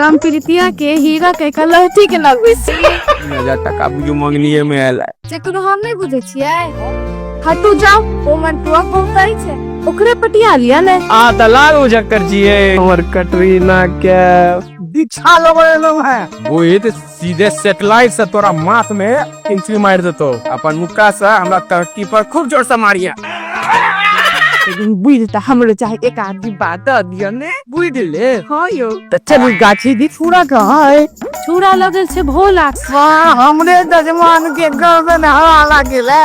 हम प्रीतिया के हीरा के लहठी के लगबै छी। 3000 टका बुझू मंगनीये में आयल है। से कोनो हम नहि बुझै छियै। हटू जाओ, ओ मंटुआ बहुत छै, ओकरे पटिया लिया ने। आ त लाल उजक्कर छियै हमर कटरीना के दीक्षा लेबै एलहुँ हैं। वो तो सीधे सेटेलाइट से तोरा माथ में इंची मार देतो। अपन मुक्का से हमरा तरक्की पर खूब जोर से मारिया। बुझ त हमरो चाहे एक आध डिब्बा दऽ दिअ ने। बुझ ले। हाँ यौ। तऽ चलू गाछी दी छुरा कहाँ है? छुरा लगल छै भोला। वाह, हमरे जजमान के गर्दन हवा लागेला।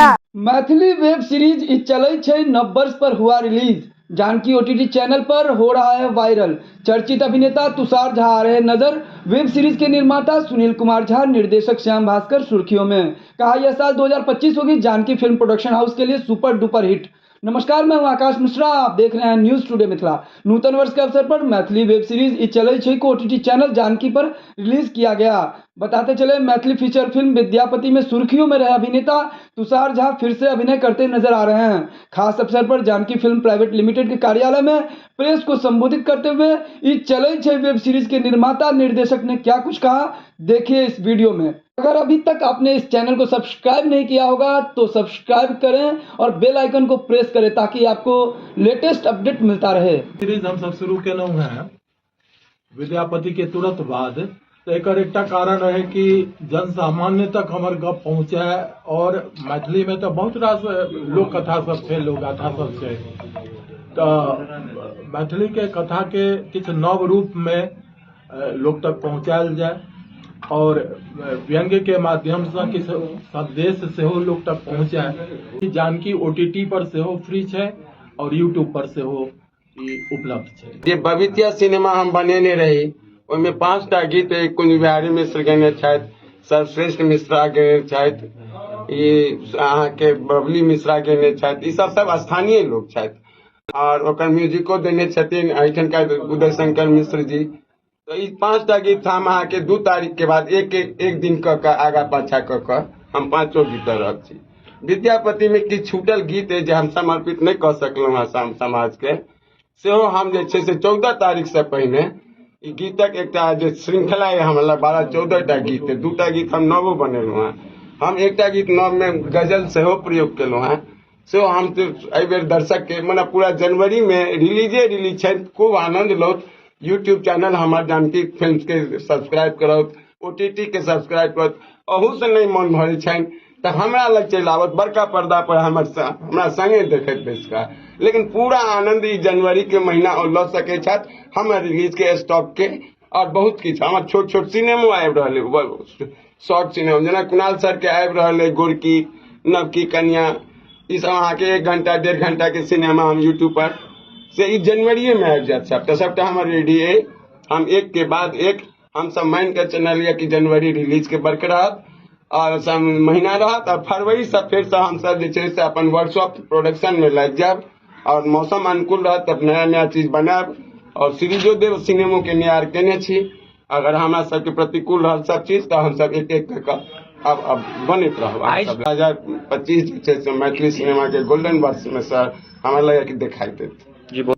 मैथिली वेब सीरीज ई चलै छै नव वर्ष पर हुआ रिलीज। जानकी ओटीटी चैनल पर हो रहा है वायरल। चर्चित अभिनेता तुषार झा आ रहे नजर। वेब सीरीज के निर्माता सुनील कुमार झा, निर्देशक श्याम भास्कर सुर्खियों में। कहा यह साल 2025 होगी जानकी फिल्म प्रोडक्शन हाउस के लिए सुपर डुपर हिट। नमस्कार, मैं हूं आकाश मिश्रा, आप देख रहे हैं न्यूज टुडे मिथिला। नूतन वर्ष के अवसर पर मैथिली वेब सीरीज ई चलै छै को ओटीटी चैनल जानकी पर रिलीज किया गया। बताते चले, मैथिली फीचर फिल्म विद्यापति में सुर्खियों में रहे अभिनेता तुषार झा फिर से अभिनय करते नजर आ रहे हैं। खास अवसर पर जानकी फिल्म प्राइवेट लिमिटेड के कार्यालय में प्रेस को संबोधित करते हुए ई चलै छै वेब सीरीज के निर्माता निर्देशक ने क्या कुछ कहा, देखिए इस वीडियो में। अगर अभी तक आपने इस चैनल को सब्सक्राइब नहीं किया होगा तो सब्सक्राइब करें और बेल आइकन को प्रेस करें ताकि आपको लेटेस्ट अपडेट मिलता रहे। सीरीज हम सब शुरू केलहुँ हैं विद्यापति के तुरंत बाद, तो एकर एकटा कारण रहे कि जन सामान्य तक हमर गप पहुँचे। और मैथिली में तो बहुत रास लोक कथा सब छै, लोक गाथा सब छै, तऽ मैथिली के कथा के किछु नव रूप में लोक तक पहुँचायल जाय और व्यंग्य के माध्यम से किछु संदेश सेहो लोक तक पहुँचाय। जानकी ओटीटी पर सेहो फ्री छै और यूट्यूब पर सेहो ई उपलब्ध छै। जे बबीतिया सिनेमा हम बनेने रही ओहिमे 5टा गीत कुंज बिहारी मिश्र गेने छथि, सर्वश्रेष्ठ मिश्रा गेने छथि, ई अहाँके बबली मिश्रा गेने छथि, ई सब सब स्थानीय लोक छथि। और ओकर म्यूजिको देने छथिन एहिठामका उदय शंकर मिश्र जी। तो ई 5टा गीत हम अहाँके 2 तारीख के बाद एक एक एक दिन कऽ कऽ आगा पाछा कऽ कऽ हम 5 गीत दऽ रहल छी। विद्यापति में किछु छूटल गीत अइ जे हम समर्पित नहि कऽ सकलहुँ हँ समाज के, सेहो हम जे छै से 14 तारीख से पहिने ई गीतक एकटा जे श्रृंखला अइ हमरा लग 12-14टा गीत अइ। 2टा गीत हम नवो बनेलहुँ हँ, हम एकटा गीत नवमे गजल सेहो प्रयोग केलहुँ हँ, सेहो हम एहिबेर दर्शक के मने पूरा जनवरी में रिलीजे रिलीज छै, खूब आनंद लौत। यूट्यूब चैनल हमर जानकी फिल्म के सब्सक्राइब करत, ओटीटी के सब्सक्राइब करत। अहू से नहि मन भरै छनि तऽ हमरा लग चलि आबत, बड़का पर्दा पर हमरा संगे देखैत बैस कऽ। लेकिन पूरा आनंद ई जनवरी के महीना ओ लऽ सकै छथि हमर रिलीज के स्टॉक के। और बहुत किछु हमर छोट छोट सिनेमो आबि रहल अइ, शॉर्ट सिनेमा जेना कुणाल सर के आबि रहल अइ गोरकी नवकी कन्या, ई सब अहाँके 1 घंटा 1.5 घंटा के सिनेमा हम यूट्यूब पर से ई जनवरिए में आबि जायत। सबटा सबटा हमर रेडी अइ। हम एक के बाद एक हम सब मानि कऽ चलल यऽ कि जनवरी रिलीज के बरकरार और सब महीना रहत। और फरवरी से फेर से हम सब जे छै से अपन वर्कशॉप प्रोडक्शन में लागि जायब और मौसम अनुकूल रहत तब नया नया चीज बनायब और सीरीजो देब। सिनेमो के नियार केने छी, अगर हमरा सबके प्रतिकूल रहल सब चीज तऽ हम सब एक एक कऽ कऽ अब बनैत रहब। 2025 जे छै से मैथिली सिनेमा के गोल्डन वर्ष में सर हमरा लगैए कि देखाइ देत।